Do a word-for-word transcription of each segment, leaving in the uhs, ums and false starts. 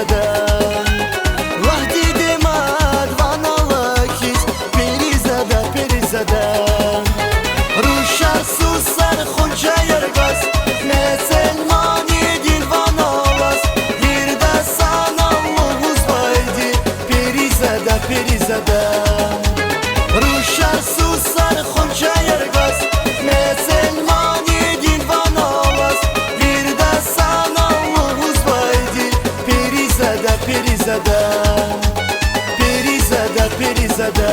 Лагь, диде, мад ван ала хьиз, Перизада, Перизада. Рушар, сусар, хунчаяр гваз, мусурмандин ван алаз, вирида санал лугьузвайди, Перизада, Перизада. Рушар, сусар, хунчаяр гваз, мусурмандин ван алаз, вирида санал лугьузвайди, Перизада, Перизада. Перизада, Перизада.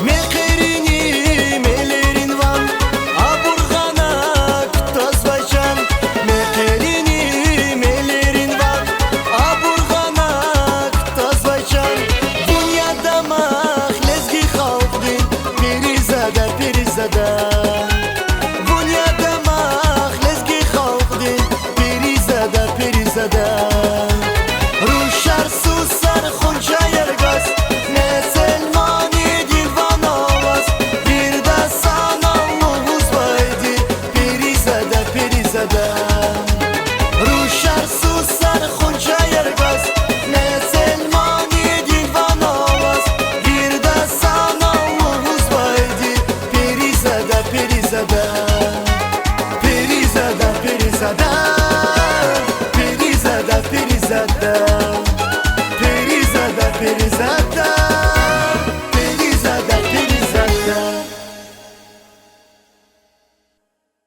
Мехъерини мелерин ван, абур гъана кутазвай чан. Мехъерини мелерин ван, абур гъана кутазвай чан. Вун я дамах лезги халкьдин, Перизада, Перизада. Вун я дамах лезги халкьдин, Перизада, Перизада.